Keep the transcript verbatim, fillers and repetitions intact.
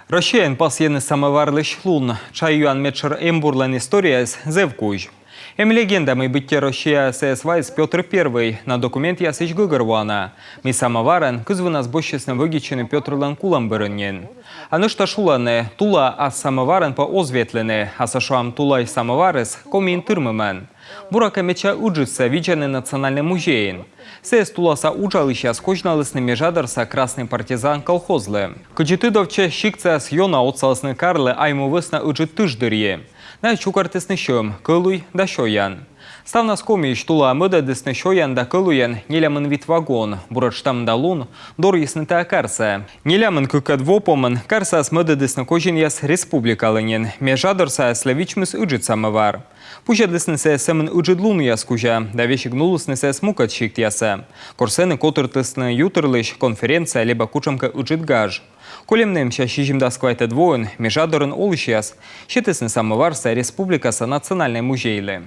Россияын пасйӧны самӧварлысь лун. Чай юан медшӧр эмбурлӧн историяыс зэв кузь. Эм легенда, мый быттьӧ Россияӧ сійӧс вайис Пётр Первый на документъясысь гӧгӧрвоана, мый самӧварӧн кызвынас босьтчисны вӧдитчыны Пётрлӧн кулӧм бӧрын нин. А нӧшта шулӧны, тула ас самӧварӧн пӧ оз ветлыны, а со, шуам, тулаысь самӧварыс Комиын тырмымӧн. Буракӧ, медся ыджыдсӧ видзӧны Национальнӧй музейын. Сійӧс туласа уджалысьяс козьналісны Межадорса «Красный партизан» колхозлы. Кыдзи тыдовтчӧ, сиктсаяс ёна отсалісны карлы Айму вӧсна ыджыд тыш дырйи. Найӧ чукӧртісны сьӧм, кӧлуй да сёян. Ставнас Комиысь тулаӧ мӧдӧдісны сёян да кӧлуйӧн нелямын вит вагон. Буретш тӧмда лун дорйисны тайӧ карсӧ. Нелямын кыкӧд во помын карсаяс мӧдӧдісны козинъяс республикалы нин. Межадорсаяслы вичмис ыджыд самӧвар. Пузьӧдлісны сійӧс сӧмын ыджыд лунъяс кузя да весиг нулісны сійӧс мукӧд сиктъясӧ, кор сэні котыртісны ютырлысь конференция либӧ кутшӧмкӧ ыджыд гаж. Кольӧм Нэмся сизимдас квайтӧд воын Межадорын олысьяс сетісны самӧварсӧ республикаса Национальнӧй музейлы.